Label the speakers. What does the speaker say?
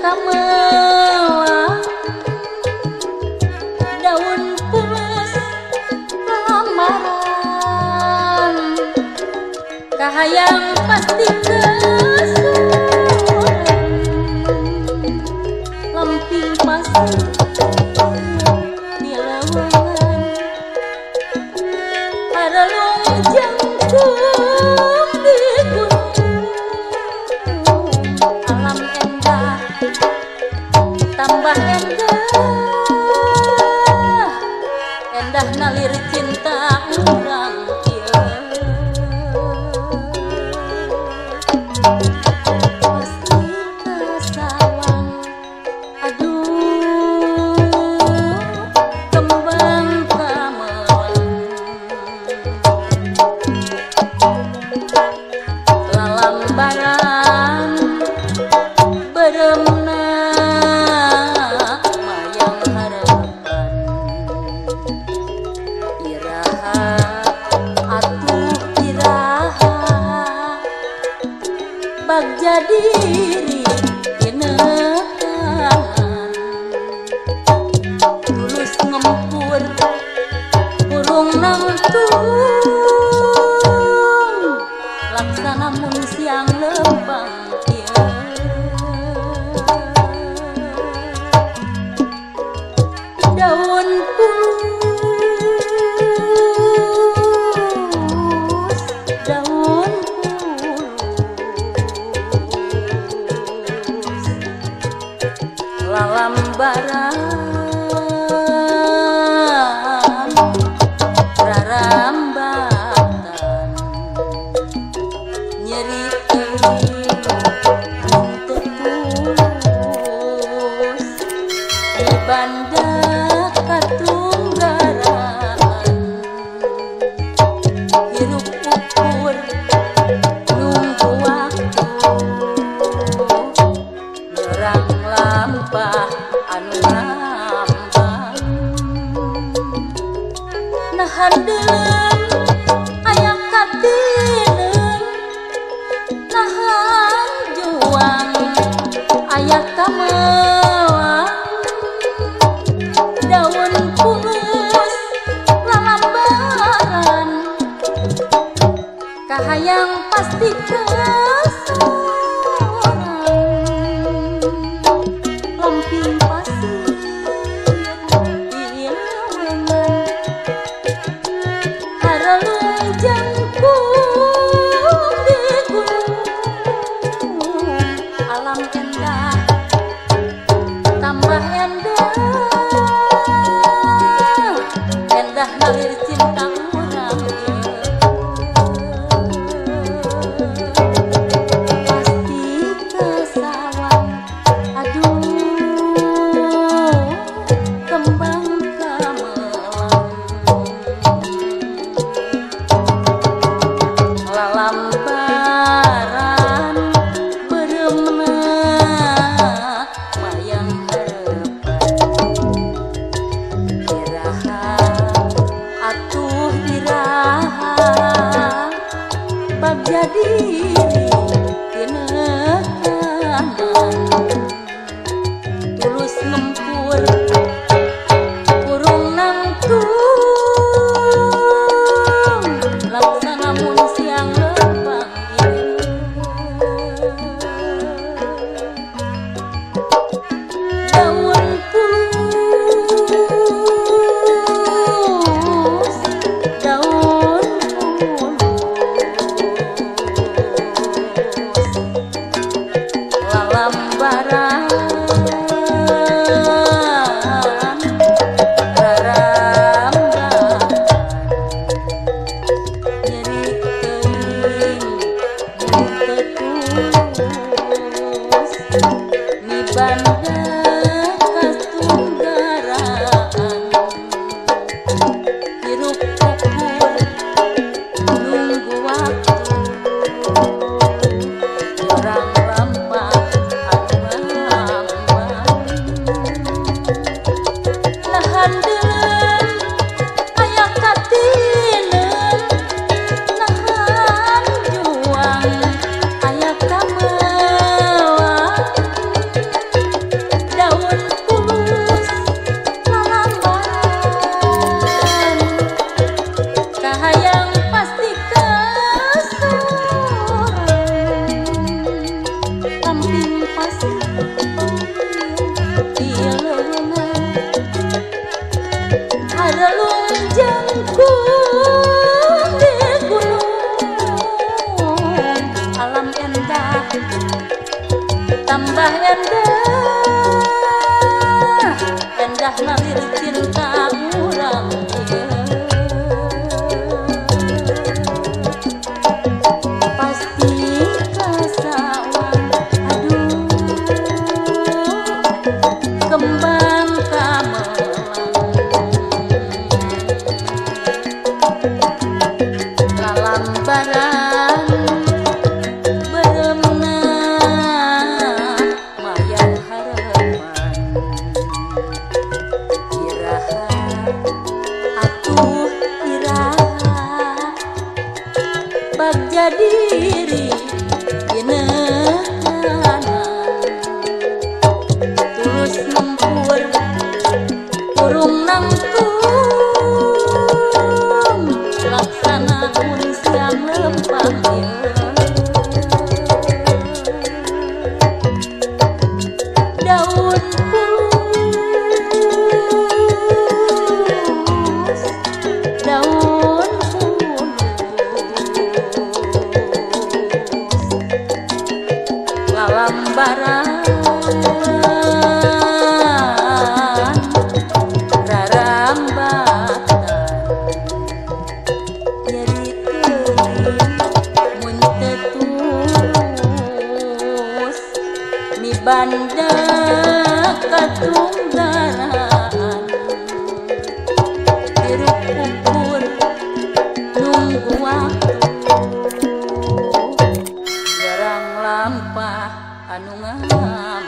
Speaker 1: kamelang daun pulus lamaran kahayang pasti kesuran lemping pasir di lewungan harelung jangkung di gunung alam endah tambah endah endah nalir cinta urang ieu pasti kasawang aduh kembang kamelang lalambaran beremna mayang harapan iraha atuh iraha bagja diri tinekanan tulus ngempur burung nangtung laksana mun siang lempang ieu daun pulus daun pulus lalambaran rarambatan nyeri teuing teu tulus di banda katunggaran hirup ukur nunggu waktu nyerang lampah anu ngambang nahan deuleu aya katineun nahan juang aya kamelang daun pulus lalambaran kahayang pasti kesuran lemping pasir di lewungan harelung jangkung di gunung alam endah tambah endah endah nalir cinta urang ieu pasti kesawang aduh kembang kamelang lalambaran beremna mayang harapan iraha atuh iraha bagja diri tinekanan tulus ngempur burung nangtung laksana mun siang lempang ieu daun pulus daun pulus takdir cinta urang ieu pasti kasawang aduh kembang kamelang lalambaran beuremna mayang harepan iraha atuh iraha bagja diri ginehanan tulus nempur urung nangtung laksana mun siang lempang ieu daun pulus daun pulus lalambaran rarambatan nyeri teuing mun teu tulus mibanda katunggaraan hirup ukur nunggu waktu jarang lampah anu ngamban.